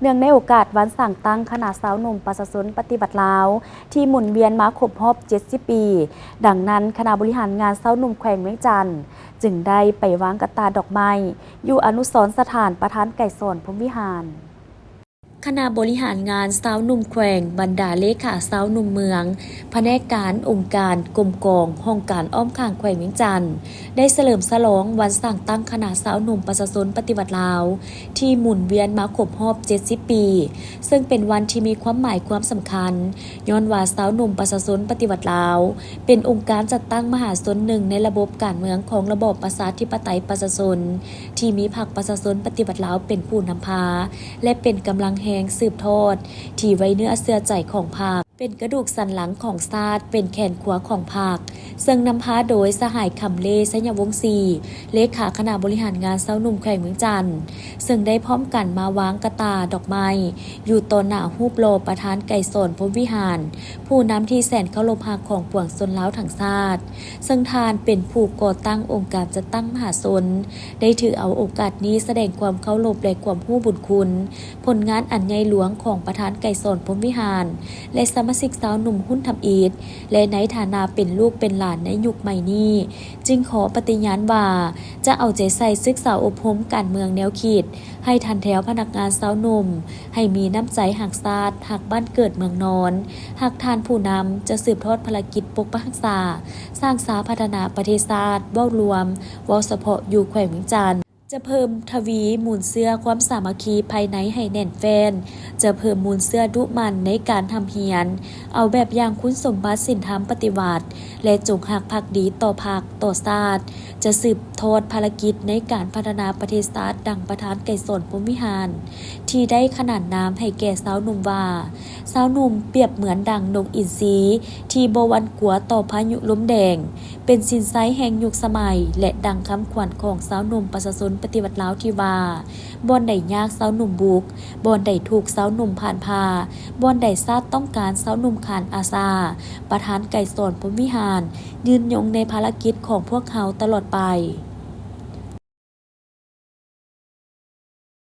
ເນື່ອງໃນໂອກາດວັນສ້າງຕັ້ງຄະນະຊາວໜຸ່ມປະຊາຊົນປະຕິວັດລາວ ທີ່ໝູນວຽນມາຄົບຮອບເຈັດສິບປີ, ດັ່ງນັ້ນ ຄະນະບໍລິຫານງານຊາວໜຸ່ມແຂວງວຽງຈັນ ຈຶ່ງໄດ້ໄປວາງກະຕ່າດອກໄມ້ ຢູ່ອະນຸສອນສະຖານປະທານໄກສອນ ພົມວິຫານ. ຄະນະບໍລິຫານງານຊາວໜຸ່ມແຂວງ, ບັນດາເລຂາຊາວໜຸ່ມເມືອງ, ພະແນກການ, ອົງການ, ກົມກອງ, ຫ້ອງການອ້ອມຂ້າງແຂວງວຽງຈັນ ໄດ້ສະເຫຼີມສະຫຼອງວັນສ້າງຕັ້ງຄະນະຊາວໜຸ່ມປະຊາຊົນປະຕິວັດລາວ ທີ່ໝູນວຽນມາຄົບຮອບເຈັດສິບປີ, ເຊິ່ງເປັນວັນທີ່ມີຄວາມໝາຍຄວາມສຳຄັນ, ຍ້ອນວ່າຊາວໜຸ່ມປະຊາຊົນປະຕິວັດລາວ ເປັນອົງການຈັດຕັ້ງມະຫາຊົນໜຶ່ງໃນລະບົບການເມືອງຂອງລະບອບປະຊາທິປະໄຕປະຊາຊົນ ທີ່ມີພັກປະຊາຊົນປະຕິວັດລາວເປັນຜູ້ນຳພາ ແລະ ເປັນກຳລັງແຮງສືບທອດ ທີ່ໄວ້ເນື້ອເຊື່ອໃຈຂອງພັກ, ເປັນກະດູກສັນຫຼັງຂອງຊາດ, ເປັນແຂນຂວາຂອງພັກ, ເຊິ່ງນຳພາໂດຍສະຫາຍ ຄຳເລ ໄຊຍະວົງສີ ເລຂາຄະນະບໍລິຫານງານຊາວໜຸ່ມແຂວງວຽງຈັນ ເຊິ່ງໄດ້ພ້ອມກັນມາວາງກະຕ່າດອກໄມ້ ຢູ່ຕໍ່ໜ້າຮູບຫຼໍ່ປະທານໄກສອນ ພົມວິຫານ ຜູ້ນຳທີ່ແສນເຄົາລົບຮັກຂອງປວງຊົນລາວທັງຊາດ, ເຊິ່ງທ່ານເປັນຜູ້ກໍ່ຕັ້ງອົງການຈັດຕັ້ງມະຫາຊົນ ໄດ້ຖືເອົາໂອກາດນີ້ສະແດງຄວາມເຄົາລົບ ແລະ ຄວາມຮູ້ບຸນຄຸນ ຜົນງານອັນໃຫຍ່ຫຼວງຂອງປະທານໄກສອນ ພົມວິຫານ ແລະ ສະມາຊິກຊາວໜຸ່ມຮຸ່ນທຳອິດ ແລະ ໃນຖານະເປັນລູກເປັນຫຼານໃນຍຸກໃໝ່ນີ້, ຈຶ່ງຂໍປະຕິຍານວ່າ ຈະເອົາໃຈໃສ່ສຶກສາອົບຮົມການເມືອງແນວຄິດ ໃຫ້ທັນແຖວພະນັກງານຊາວໜຸ່ມ, ໃຫ້ມີນ້ຳໃຈຮັກຊາດ, ຮັກບ້ານເກີດເມືອງນອນ, ຮັກທ່ານຜູ້ນຳ, ຈະສືບທອດພາລະກິດປົກປັກຮັກສາ, ສ້າງສາພັດທະນາປະເທດຊາດ ເວົ້າລວມ, ເວົ້າສະເພາະຢູ່ແຂວງວຽງຈັນ, ຈະເພີ່ມທະວີມູນເຊື້ອຄວາມສາມັກຄີພາຍໃນໃຫ້ແໜ້ນແຟ້ນ, ຈະເພີ່ມມູນເຊື້ອດຸໝັ່ນໃນການຮ່ຳຮຽນ, ເອົາແບບຢ່າງຄຸນສົມບັດສິນທຳປະຕິວັດ ແລະ ຈົງຮັກພັກດີຕໍ່ພັກ, ຕໍ່ຊາດ, ຈະສືບທອດພາລະກິດໃນການພັດທະນາປະເທດຊາດ ດັ່ງປະທານໄກສອນ ພົມວິຫານ ທີ່ໄດ້ຂະໜານນາມໃຫ້ແກ່ຊາວໜຸ່ມວ່າ, ຊາວໜຸ່ມປຽບເໝືອນດັ່ງນົກອິນຊີ ທີ່ບໍ່ຫວັ່ນກົວຕໍ່ພາຍຸລົມແດງ, ເປັນສິນໄຊແຫ່ງຍຸກສະໄໝ ແລະ ດັ່ງຄຳຂວັນຂອງຊາວໜຸ່ມປະຊາຊົນປະຕິວັດລາວທີ່ວ່າ, ບ່ອນໃດຍາກຊາວໜຸ່ມບຸກ, ບ່ອນໃດທຸກຊາວໜຸ່ມຜ່ານຜ່າ, ບ່ອນໃດຊາດຕ້ອງການຊາວໜຸ່ມຂານອາສາ. ປະທານໄກສອນ ພົມວິຫານ ຍືນຍົງໃນພາລະກິດຂອງພວກເຮົາຕະຫຼອດໄປ.